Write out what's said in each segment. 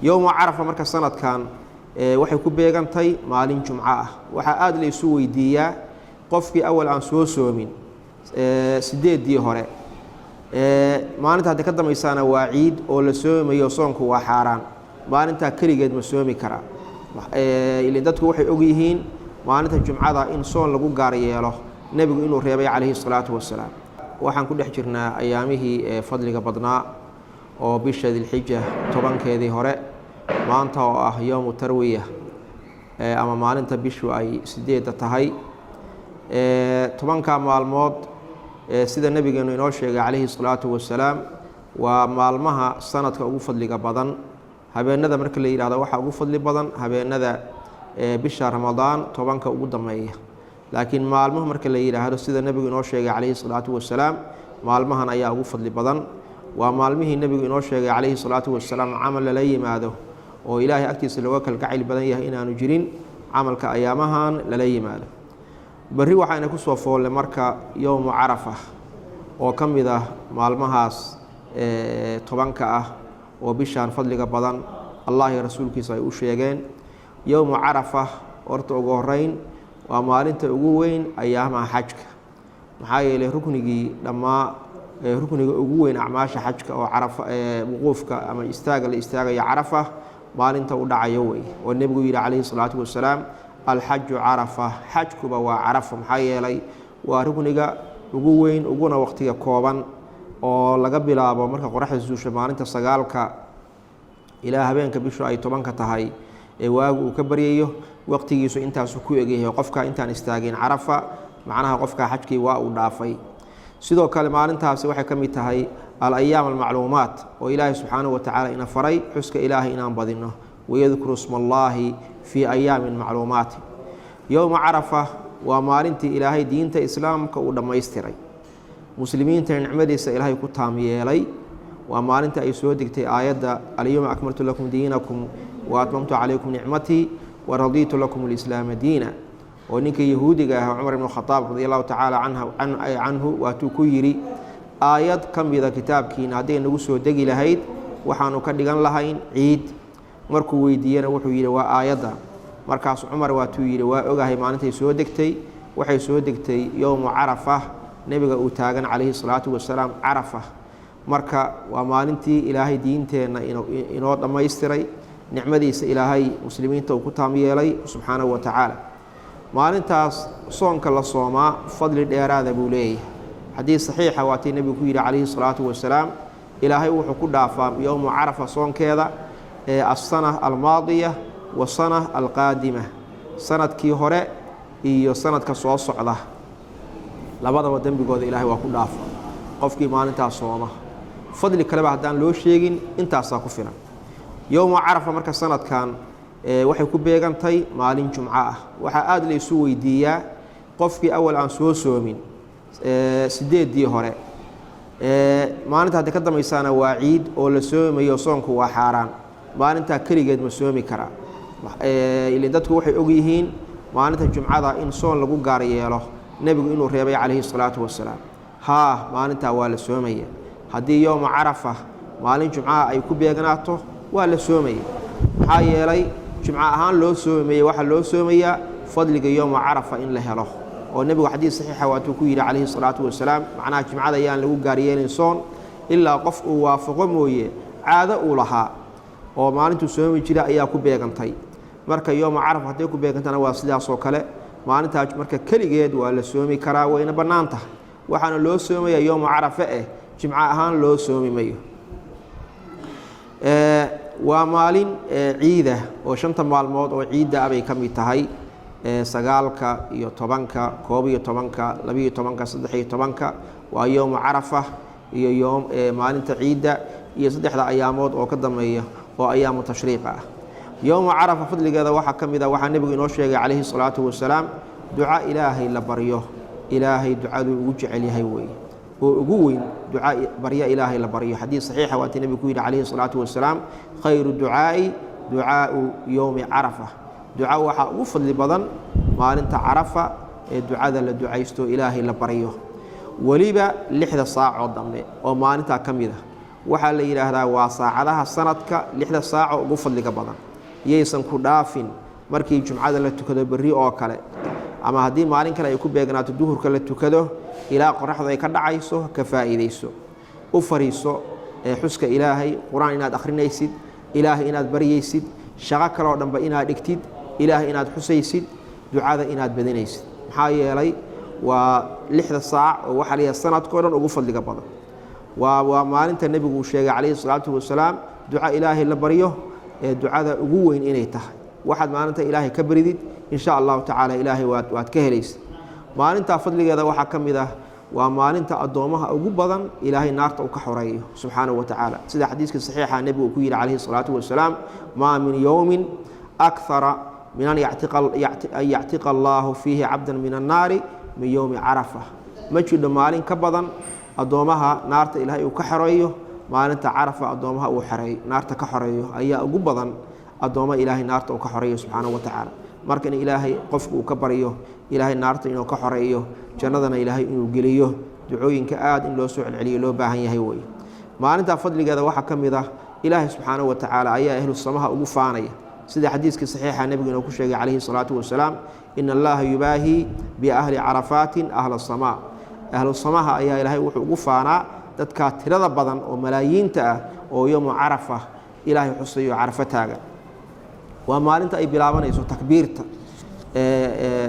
Yowma Carafa marka sanadkan waxay ku beegantay maalin Jumco ah. Waxaa aada la isu weydiiyaa qofkii awal aan soo soomin 8dii hore, maalinta hadda ka dambaysaana waa ciid oo la soomayo, soonku waa xaaraan, maalintaa keligeed ma soomi karaa? Ilin dadku waxay og yihiin maalinta Jumcada in soon lagu gaar yeelo Nebigu inuu reebay calayhi salaatu wasalaam. Waxaan ku dhex jirnaa ayaamihii fadliga badnaa oo bisha Dilxija 10keedii hore, maanta oo ah yowmu tarwiya ama maalinta bishu ay 8da tahay. 10ka maalmood, sida Nebigeenu inoo sheegay calayhi salaatu wasalaam, waa maalmaha sanadka ugu fadliga badan. Habeenada marka la yidhahdo, waxaa ugu fadli badan habeenada bisha Ramadaan 10ka ugu dambeeya, laakiin maalmuhu marka la yidhaahdo, sida Nebigu inoo sheegay calayhi salaatu wasalaam, maalmahan ayaa ugu fadli badan. Waa maalmihii Nebigu inoo sheegay calayhi salaatu wasalaam camal lala yimaado oo Ilaahay agtiisa looga kalgacayl badan yahay inaanu jirin camalka ayaamahan lala yimaado. Berri waxayna ku soo foolle marka yowmu Carafa oo ka mid ah maalmahaas 10ka ah oo bishaan fadliga badan Allah iyo rasuulkiisa ay u sheegeen. Yowmu Carafa horta ugu horeyn waa maalinta ugu weyn ayaamaha xajka, maxaa yeelay ruknigii dhammaa, rukniga ugu weyn acmaasha xajka oo Carafa, wuquufka ama istaaga la istaagayo Carafa, maalinta u dhacayo wey, oo Nebigu yidhi calayhi salaatu wasalaam: "Alxaju Carafa", xajkuba waa Carafa. Maxaa yeelay waa rukniga ugu weyn uguna waqtiga kooban, oo laga bilaabo marka qoraxda suusha maalinta 9ka ilaa habeenka bishu ay 10ka tahay ee waagu uu ka baryayo, waqtigiisu intaasu ku egyahay. Qofka intaan istaagin Carafa, macnaha qofka xajkii waa uu dhaafay. Sidoo kale maalintaasi waxay ka mid tahay alayaam almacluumaat oo Ilaahay subxaanahu wa tacaala ina faray xuska Ilaahay inaan badino: "Wayadkuru sma Allaahi fii ayaamin macluumaati". Yowma Carafa waa maalintii Ilaahay diinta Islaamka uu dhammaystiray, muslimiinta nicmadiisa Ilaahay ku taam yeelay. Waa maalinta ay soo degtay aayadda "Alyowma akmaltu lakum diinakum wa atmamtu calaykum nicmatii wa radiitu lakum alislaama diina", oo ninkii yahuudiga ah Cumar ibnu Khadaab radi Allahu tacaala canhu waatuu ku yidhi: "Aayad ka mida kitaabkiina hadday nagu soo degi lahayd, waxaanu ka dhigan lahayn ciid." Markuu weydiiyena wuxuu yidhi: "Waa aayadda." Markaas Cumar waatuu yidhi: "Waa ogahay maalintay soo degtay. Waxay soo degtay yowmu Carafa, Nebiga uu taagan calayhi salaatu wasalaam Carafa." Marka waa maalintii Ilaahay diinteenna inoo dhammaystiray, nicmadiisa Ilaahay muslimiinta uu ku taam yeelay subxaanahu wa tacaala. Maalintaas soonka la soomaa fadli dheeraada buu leeyahay. Xadiis saxiixa waatii Nebigu ku yidhi calayhi salaatu wasalaam: Ilaahay wuxuu ku dhaafaa yowmu Carafa soonkeeda ee assana almaadiya wasana alqaadima, sanadkii hore iyo sanadka soo socda labadaba dembigooda Ilaahay waa ku dhaafa qofkii maalintaas sooma. Fadli kaleba haddaan loo sheegin, intaasaa ku filan. Yowma Carafa marka sanadkan waxay ku beegantay maalin Jumco ah. Waxaa aada la isu weydiiyaa qofkii awal aan soo soomin 8dii hore, maalinta hadda ka dambaysaana waa ciid oo la soomayo, soonku waa xaaraan, maalintaa keligeed ma soomi karaa? Ilin dadku waxay og yihiin maalinta Jumcada in soon lagu gaar yeelo Nebigu inuu reebay calayhi salaatu wasalaam. Haa, maalintaa waa la soomaya. Haddii yowma Carafa maalin Jumcaha ay ku beegnaato, waa la soomaya. Maxaa yeelay Jumco ahaan loo soomaye, waxaa loo soomayaa fadliga yowma Carafa in la helo, oo Nebigu xadiis saxiixa waatuu ku yidhi calayhi salaatu wasalaam, macnaha Jimcada ayaan lagu gaaryeelin soon ilaa qof uu waafaqo mooye, caado uu lahaa oo maalintuu soomi jira ayaa ku beegantay. Marka yowma Carafa hadday ku beegantana waa sidaasoo kale. Maalintaa marka keligeed waa la soomi karaa, wayna bannaan tahay. Waxaana loo soomayaa yowma Carafe eh, jimco ahaan loo soomi mayo. Waa maalin ciida oo 5ta maalmood oo ciidda ah bay ka mid tahay, 9ka iyo 10ka, 11ka, 12ka, 13ka. Waa yowmu Carafa iyo yoom maalinta ciidda iyo saddexda ayaamood oo ka dambeeya oo ayaamu tashriiqa ah. Yowma Carafa fadligeeda waxaa ka mid ah waxaa Nebigu inoo sheegay calayhi salaatu wasalaam: duca Ilaahay la baryo, Ilaahay ducaduu ugu jecel yahay weeye oo ugu weyn duca baryo Ilaahay la baryo. Xadiis saxiixa waatii Nebigu ku yidhi calayhi salaatu wasalaam: "Khayru ducaa'i ducaau yowmi Carafa". Duca waxaa ugu fadli badan maalinta Carafa ee ducada la ducaysto, Ilaahay la baryo, weliba 6da saacoo dambe oo maalintaa ka mid ah. Waxaa la yidhaahdaa waa saacadaha sanadka 6da saaco ugu fadliga badan. Yaysan ku dhaafin markii jumcada la tukado berri oo kale, ama haddii maalin kale ay ku beegnaato duhurka la tukado ilaa qoraxdu ay ka dhacayso, ka faa'iidayso, u fariiso xuska Ilaahay, Qur-aan inaad akhrinaysid, Ilaahay inaad baryaysid, shaqo kaleo dhanba inaad dhigtid, Ilaahay inaad xusaysid, ducada inaad badinaysid. Maxaa yeelay waa 6da saac oo waxaa la yidhaha sanadkao dhan ugu fadliga badan. Waa maalinta nebigu uu sheegay calayhi salaatu wasalaam duca Ilaahay la baryo ee ducada ugu weyn inay tahay. Waxaad maalinta Ilaahay ka baridid, insha Allahu tacaala Ilaahay waad ka helaysa. Maalintaa fadligeeda waxaa ka mid ah waa maalinta addoommaha ugu badan Ilaahay naarta uu ka xoreeyo subxaanahu wa tacaala, sida xadiiska saxiixa nebigu uu ku yidhi calayhi salaatu wasalaam: maa min yowmin akhara min an yactiqa Allaahu fiihi cabdan min annaari min yowmi Carafa. Ma jidho maalin ka badan addoommaha naarta Ilaahay uu ka xoreeyo maalinta Carafa. Addoommaha uu xoreeyo, naarta ka xoreeyo ayaa ugu badan addoomma Ilaahay naarta uu ka xoreeyo subxaanahu wa tacaala. Marka in Ilaahay qofku uu ka baryo Ilaahay naarta inuu ka xoreeyo, jannadana Ilaahay inuu geliyo, ducooyinka aad in loo soo celceliyo loo baahan yahay wey. Maalintaa fadligeeda waxaa ka mid ah Ilaahay subxaanahu wa tacaala ayaa ahlu samaha ugu faanaya, sida xadiiskii saxiixa nebigu inuu ku sheegay calayhi salaatu wasalaam: ina Allaha yubaahii biahli carafaatin ahla samaa. Ahlu samaha ayaa Ilaahay wuxuu ugu faanaa dadkaa tirada badan oo malaayiinta ah oo yowmu Carafa Ilaahay xusayo, Carafo taagan. Waa maalinta ay bilaabanayso takbiirta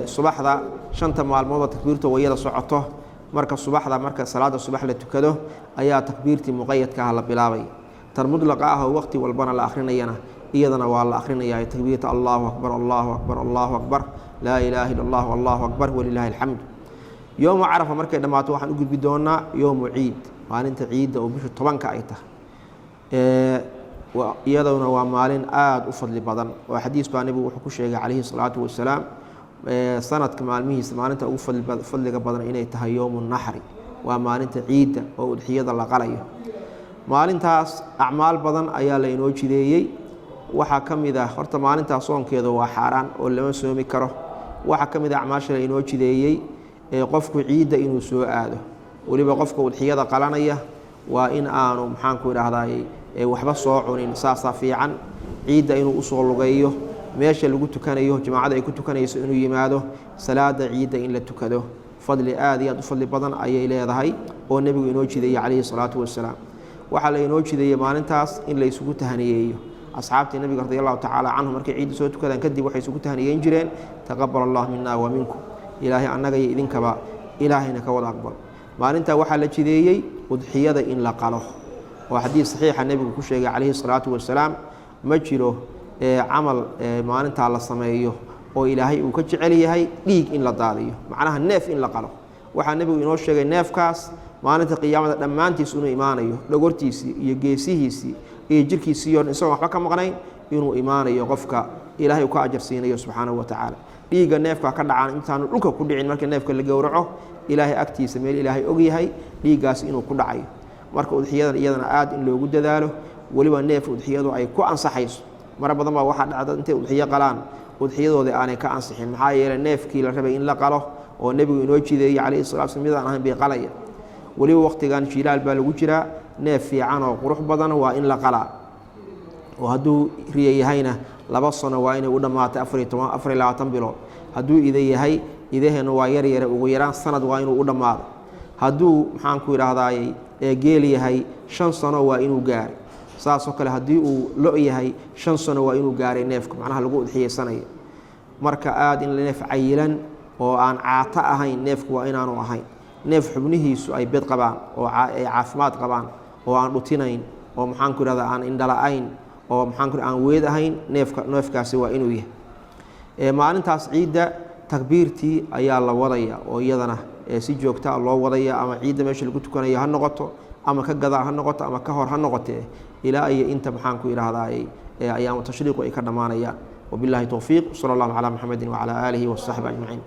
subaxda. 5ta maalmoodoo takbiirta wayada socoto. Marka subaxda, marka salaada subax la tukado ayaa takbiirtii muqayadka ah la bilaabay. Tan mudlaqa ah oo waqti walbana la akhrinayana iyadana waa la akhrinayaa, takbiirta Allahu akbar, Allahu akbar, Allahu akbar, laa ilaaha illa Allah, Allahu akbar, walilaahi alxamdu. Yowmu Carafa markay dhammaato waxaan u gudbi doonaa yowmu ciid, maalinta ciidda oo bishu 10ka ay tahay. Iyaduna waa maalin aada u fadli badan oo xadiis baa nebigu wuxuu ku sheegay calayhi salaatu wasalaam sanadka maalmihiisa maalinta ugu fadliga badan inay tahay yowmu naxri, waa maalinta ciidda oo udxiyada la qalayo. Maalintaas acmaal badan ayaa la inoo jideeyey. Waxaa ka mid ah horta maalintaas soonkeeda waa xaaraan oo lama soomi karo. Waxaa ka mid ah acmaasha la inoo jideeyey ee qofku ciidda inuu soo aado, weliba qofka udxiyada qalanaya waa in aanu, maxaanku idhaahday, waxba soo cunin, saasaa fiican. Ciidda inuu usoo lugeeyo, meesha lagu tukanayo, jamaacada ay ku tukanayso inuu yimaado, salaada ciidda in la tukado, fadli aad iyo aad u fadli badan ayay leedahay oo nebigu inoo jideeyey calayhi salaatu wasalaam. Waxaa la inoo jideeyey maalintaas in la isugu tahaniyeeyo. Asxaabtii nebiga radi Allahu tacaala canhu markay ciidda soo tukadaan kadib waxay isugu tahaniyeyn jireen: taqabal Allah mina wa minkum, Ilaahay annaga iyo idinkaba Ilaahayna ka wada aqbal. Maalintaa waxaa la jideeyey udxiyada in la qalo, oo xadiis saxiixa nebigu ku sheegay calayhi salaatu wasalaam ma jiro camal maalintaa la sameeyo oo Ilaahay uu ka jecel yahay dhiig in la daadiyo, macnaha neef in la qalo. Waxaa nebigu inoo sheegay neefkaas maalinta qiyaamada dhammaantiis inuu imaanayo, dhogortiisii iyo geesihiisii iyo jirkiisii o dhan isagoon waxba ka maqnayn inuu imaanayo, qofka Ilaahay uu ka ajar siinayo subxaanahu wa tacaala. Dhiigga neefka ka dhacaan intaanu dhulka ku dhicin marka neefka la gowraco, Ilaahay agtiisa meel Ilaahay og yahay dhiiggaas inuu ku dhacayo. Marka udxiyadan iyadana aad in loogu dadaalo, weliba neef udxiyadu ay ku ansaxayso. Mara badan baa waxaa dhacda intay udxiyo qalaan udxiyadoodii aanay ka ansixin, maxaa yeeley neefkii la rabay in la qalo oo nebigu inoo jideeyey calayhi salatu slam midaan ahayn bay qalaya. Weliba waqtigan jilaal baa lagu jiraa, neef fiican oo qurux badan waa in la qalaa, oo hadduu riya yahayna 2 sano waa inay u dhammaatay, 14, 24 bilood. Hadduu ida yahay, idaheenna waa yaryare, ugu yaraan sanad waa inuu u dhammaado. Hadduu, maxaanku idhaahdaay, geel yahay, 5 sano waa inuu gaaray. Saasoo kale haddii uu lo yahay, 5 sano waa inuu gaaray neefka macnaha lagu udxiyeysanayo. Marka aada in neef cayilan oo aan caato ahayn neefku waa inaanu ahayn, neef xubnihiisu ay bed qabaan oo ay caafimaad qabaan oo aan dhutinayn oo, maxaanku idhahda, aan indhala-ayn oo, maxaanku, aan weed ahayn neefka, neefkaasi waa inuu yahay. Maalintaas ciidda takbiirtii ayaa la wadaya oo iyadana si joogtaa loo wadaya, ama ciidda meesha lagu tukanayo ha noqoto, ama ka gadaal ha noqoto, ama ka hor ha noqotee, ilaa iyo inta, maxaanku idhaahdaay, ayaamu tashriiqu ay ka dhammaanayaan. Wabillahi towfiiq, sala Allahu calaa Muxamedin wacalaa aalihi wasaxbi ajmaciin.